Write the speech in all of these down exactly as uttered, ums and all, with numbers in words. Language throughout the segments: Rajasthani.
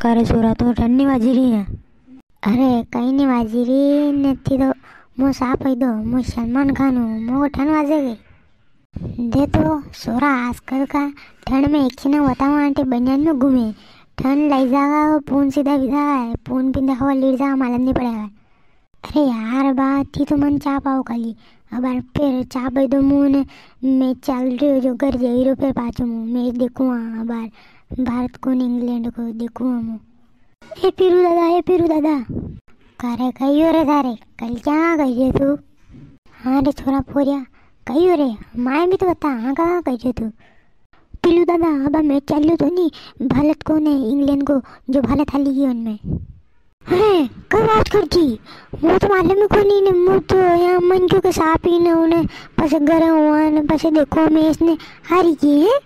का रे छोरा, तो ठंड नी वाजी री है? अरे, कई नी वाजी री, ने थी तो मु साफ कई दो, मु सलमान खान हूँ, मोको ठंड वाजे गई। दे तो, छोरा आजकल का ठंड में एक ही ना बतावा आंटे बनियान में घूमे, ठंड लई जागा, पून सीधा विदा है, पून पिंदा हवा लीर जागा, मालूम नी पड़ेगा। अरे यार बा, थी तो मन चा पाओ खाली। अबार फिर चा पे दो मु ने, मैच चाल रही हो जो घर जाई रो, फिर पाछो मु मैच देखूँ। हाँ, अबार भारत को ने इंग्लैंड को देखूँ मु। ए पीरू दादा, ए पीरू दादा। का रे, कई हो रे थारे? कल क्या कही रे तू? हाँ रे छोरा फोरिया, कई हो रे? माए भी तो बता, हाँ, का कही रे तू? पीलू दादा, अब मैच चाल्यो तो नी, भारत को ने इंग्लैंड को, जो भारत हाली गई उनमें। हैं, कई बात कर दी? मु तो मालूम ही कोनी ने, मु तो यहाँ मन क्यों के साफ ही ने उन्हें, पसे घर हुआ ने, पसे देखो मैच ने हारी गई है।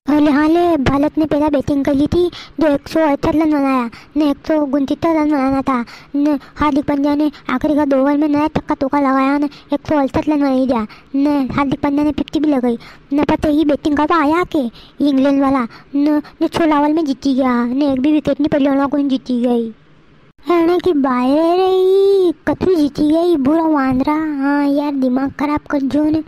अरे हाँ ले, भारत ने पहला बैटिंग कर ली थी, जो एक सौ अड़सठ रन बनाया, ने एक सौ उनसत्तर रन बनाना था, ने हार्दिक पांड्या ने आखिरी का दो ओवर में नया छक्का तुक्का लगाया ने एक सौ अड़सठ रन बना दिया, ने हार्दिक पांड्या ने फिफ्टी भी लगाई, ने पता ही बैटिंग का तो आया के इंग्लैंड वाला, ने, ने छो ओवर में जीती गया, ने एक भी विकेट नी पड़ी, उन्होंने जीती गई। अने की बायर ही कतरी जीती गई, बुरा वांदरा। हाँ यार, दिमाग खराब कर जो ने।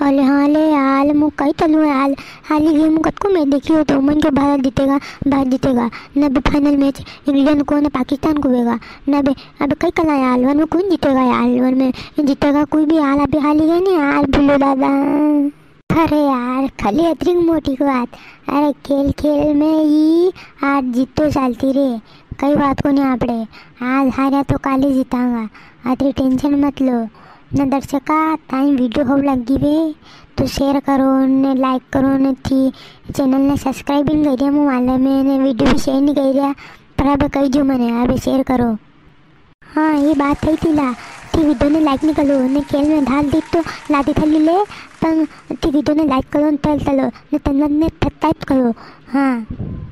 अले हाँ ले, हाल मु कई तलू है, हाल, हाली गेम कतको मैच देखी हो तो मन के भारत जीतेगा, भारत जीतेगा। न अबे फाइनल मैच इंग्लैंड को न पाकिस्तान को होगा। न अबे, अबे कई कला यार, वन में कौन जीतेगा यार, वन में जीतेगा कोई भी यार, अबे हाली गए नी यार, भूलो दादा। अरे यार, खाली अतरी मोटी की बात। अरे खेल खेल में ही हार जीत तो चालती रे, कई बात कोनी आपड़े। आज हार्या तो काले जीतांगा, अतरी टेंशन मत लो। ने दर्शका, ताई वीडियो हो लगी वे तो शेयर करो ने, लाइक करो ने, थी चैनल ने सब्सक्राइब भी नी करिया मु वाले में, ने वीडियो भी शेयर नी करिया, पर अबे कही जो मने, अबे शेयर करो। हाँ, ये बात सही थी ला, थी वीडियो ने लाइक नी करो ने, खेल में धाल दी तो लादी थली ले, पर थी वीडियो ने लाइक करो ने, तल तलो ने, तन्नत ने टाइप करो। हाँ।